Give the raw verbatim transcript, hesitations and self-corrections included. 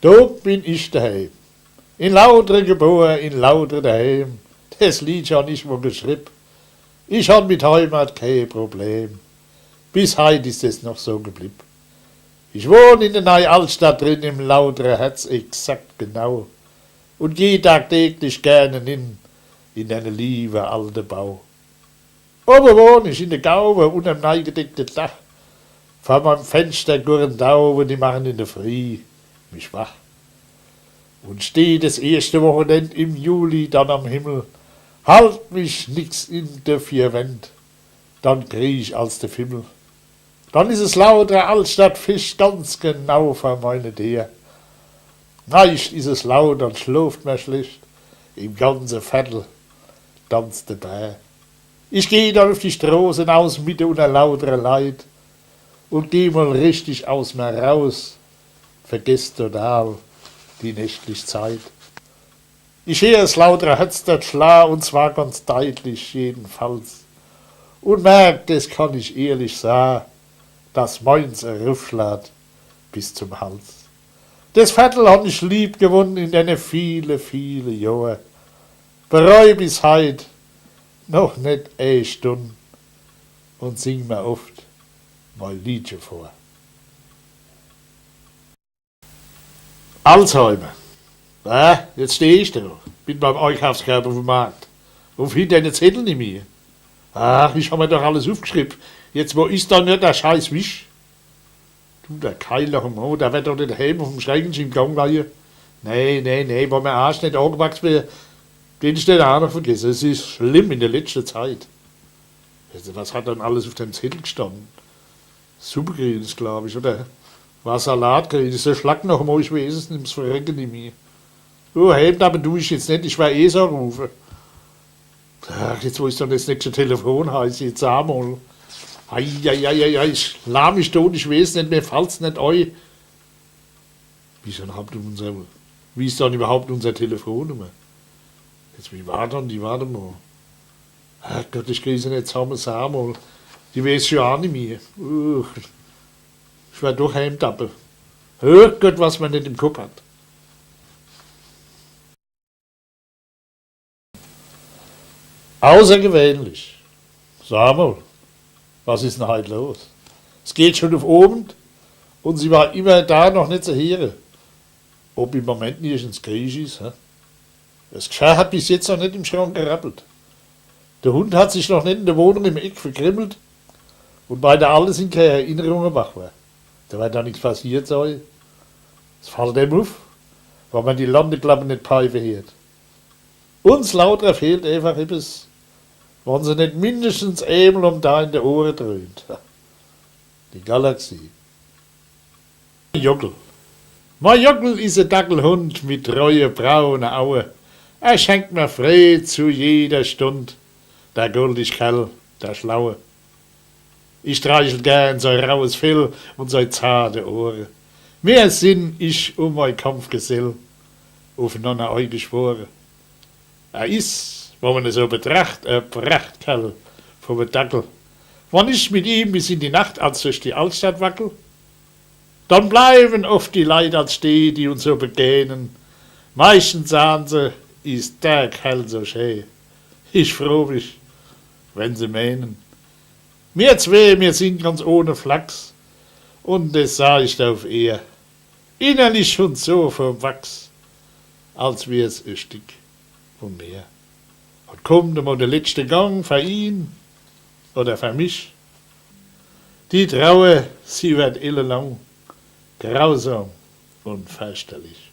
Do bin ich daheim. In Lautre gebor, in Lautre daheim. Des Liedche hon ich mol geschribb. Ich hon mit Heimat kee Problem. Bis heit is es noch so geblibb. Ich wohn in de Nei Altstadt drin, im Lautre Herz exakt genau. Un geh tagtäglich gern hin, in denne liewe alte Bau. Owe wohn ich in de Gauwe, unnerm neigedeckte Dach. Vor meim Fenschter gurren Dauwe, die machen in de Frieh mich wach. Un steh des erschte Wochenend im Juli dann am Himmel, halt mich nix in de vier Wänd, dann krieg ich als de Fimmel. Dann is es Lautre Altstadtfescht ganz genau vor meine Deer. Meischt is es laut, dann schloft mer schlecht, im ganze Vertel danzt de Bär. Ich geh dann uf die Stroß naus, mitte unner lautre Leit, un geh mol richtig aus mer raus, vergess total die nächtlich Zeit. Ich heer es Lautre Herz dort schla, un zwar ganz deitlich jedenfalls. Un merk, des kann ich ehrlich sa, dass meins erufschlat bis zum Hals. Des Vertel hon ich lieb gewonn in denne viele, viele Johr. Bereu bis heit noch net e Stunn un sing mer oft mei Liedche vor. Alzheimer. Ah, jetzt steh ich do, bin beim Eikaufskorb ufm Markt un find denne Zettel nimmi. Ach, ich hab mer doch alles ufgeschribb. Jetzt, wo is dann net der scheiß Wisch? Du, der Keil noch emol, der werd doch net daheim ufm Schränkche im Gang leie. Nee, nee, nee, wo mer Arsch net angewachs wär, den ich net aa noch vergesse. Es is schlimm in de letschte Zeit. Also, was hat dann alles uf dem Zettel gestann? Suppegrinis, glaab ich, oder? War Salatgrinis, so Schlack noch emol, ich weeß es nimmi, es verrecke nimmi. Du, heimtappe du ich jetzt net, ich wer eh so rufe. Ach, jetzt, wo is dann des nächschte Telefon, heiß jetzt sa mol. Ei, ei, ei, ei, ei, ich lach mich dot, ich weeß net, mir fallt's net ei. Wie is dann überhaupt unser, wie is dann überhaupt unser Telefonnummer? Jetzt, wie war dann die, wart emol. Herrgott, ich krieß se net zamme, sa mol. Die weeß ich jo aa nimmi. Uch. Ich wer doch heimtappe. Herrgott, was mer net im Kopp hat. Außergewöhnlich. Sa mol, was is dann heit los? Es geht schun uf Owend un sie war immer do, noch net zu heere. Ob im Moment nirgends Krieg is, hä? Des Geschirr hat bis jetzt noch net im Schrank gerappelt. De Hund hat sich noch net in de Wohnung im Eck verkrimmelt un bei de Alle sin kee Erinnerunge wach wor. Do werd doch nix passiert sei. Es fallt em uf, wann mer die Landeklappe net peife heert. Uns Lautre fehlt eefach ebbes, wann se net mindestens eemol am Dag in de Ohre dröhnt. Die Galaxie. Jockel. Mei Jockel is e Dackelhund mit treue braune Aue. Er schenkt mer Freed zu jeder Stund, der goldig Kerl, der Schlaue. Ich streichel gern sei raues Fell un sei zarte Ohre. Mir sin, ich un mei Kampfgesell, ufenanner eigeschwore. Er is, wann mer en so betracht, e Prachtkerl vum e Dackel. Wann ich mit ihm bis in die Nacht als durch die Altstadt wackel, dann bleiwen oft die Leit als steh, die uns so begegnen. Meistens saan se, is der Kerl so schee. Ich froo mich, wenn se meenen, mir zwee, mir sin ganz ohne Flachs. Un des saa ich uf Ehr. Innerlich schun so verwachs, als wär's e Stick vun mir. Un kummt emol de letschte Gang fer ihn oder fer mich, die Trauer, sie werd ellelang grausam un ferchterlich.